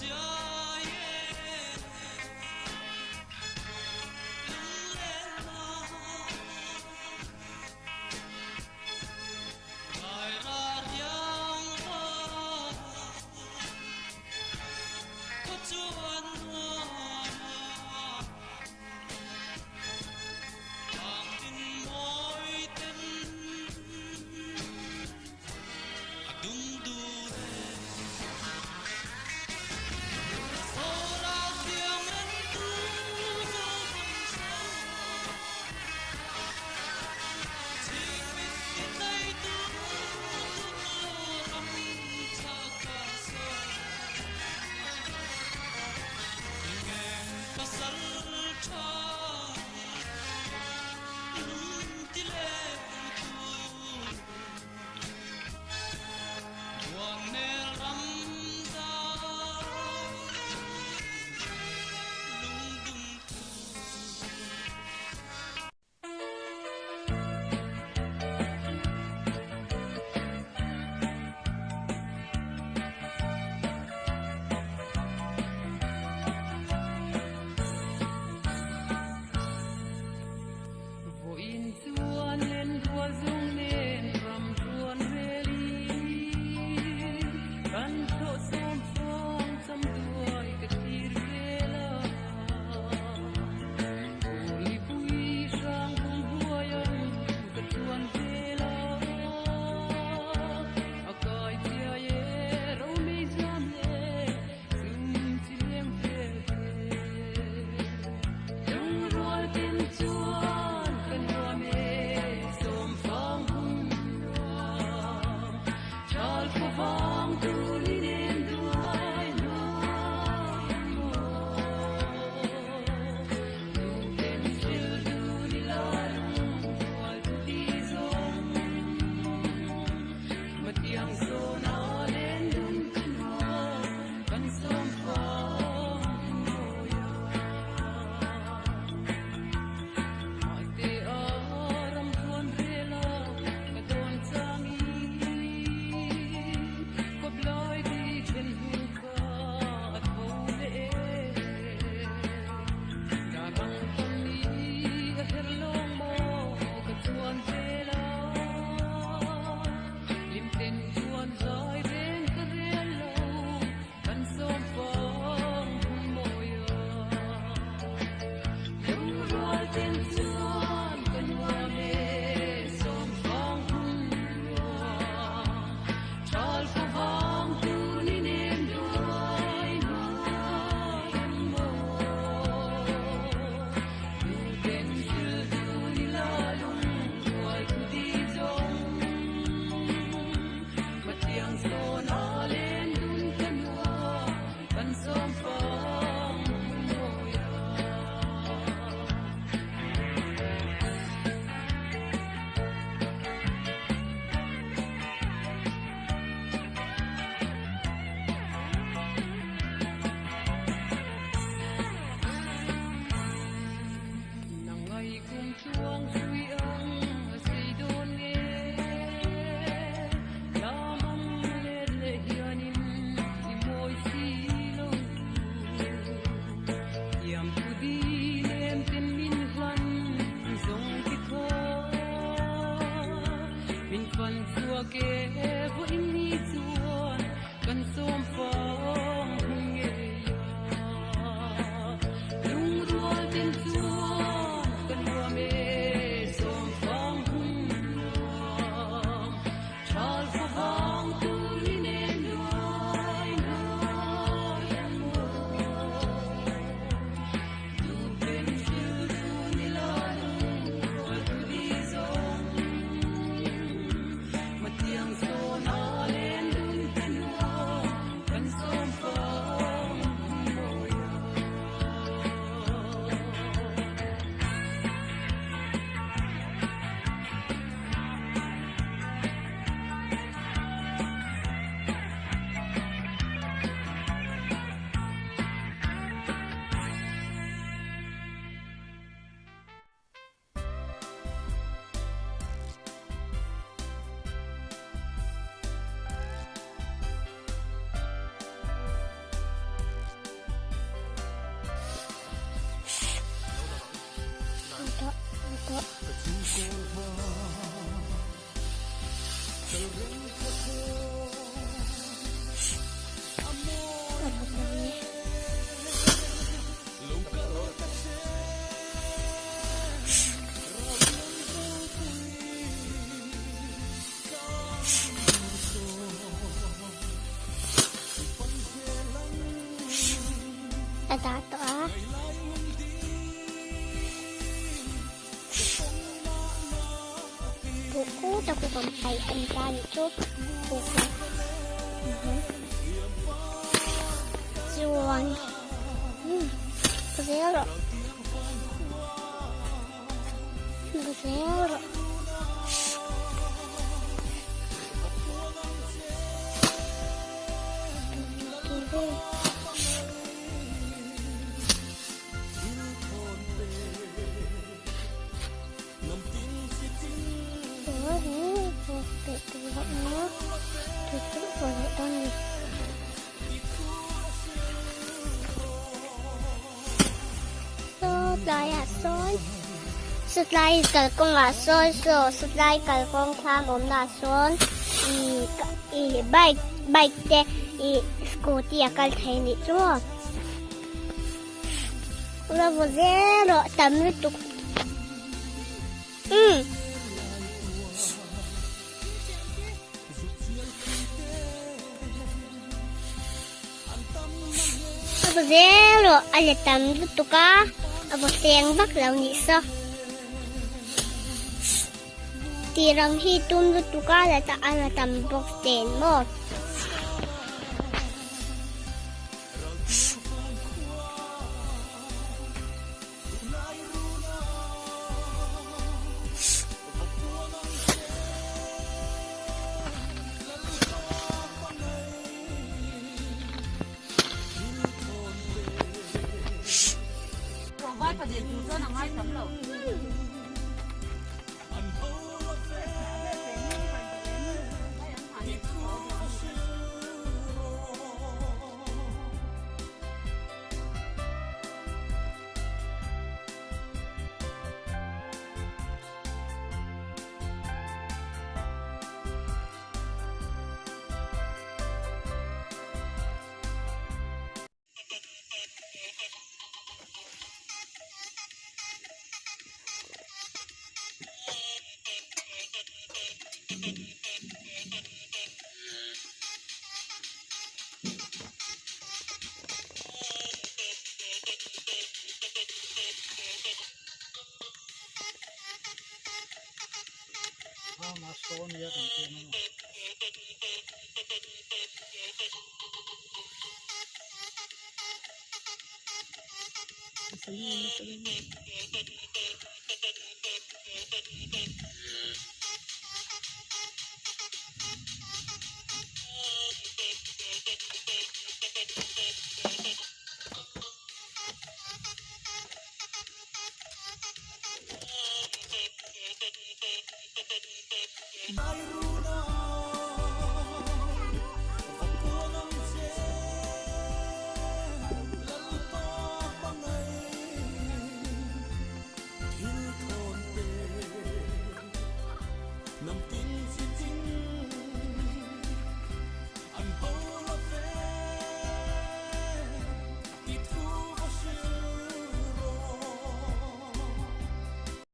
chiai e lunglenna Ngaira riang va khaw chuan nuam Vang tin mawi ten a dum dun e. a dah tawh a. Buh khu tak khu kan paih an ta nih chu buh khu chuan ka zel rawh ka zel rawh. Saw tlaiah sawn saw tlai kalkawngah sawn saw saw tlai kalkawng thlam awmnaah sawn ih ih bike bike te ih scooty a kal thei anih chu maw. La vaw zel rawh tam lutuk umm. A vaw zel rawh a let tam lutuk a a vaw seng vak lo nih saw. Tih rang hi tum lutuk a la a la tam bawk nen maw.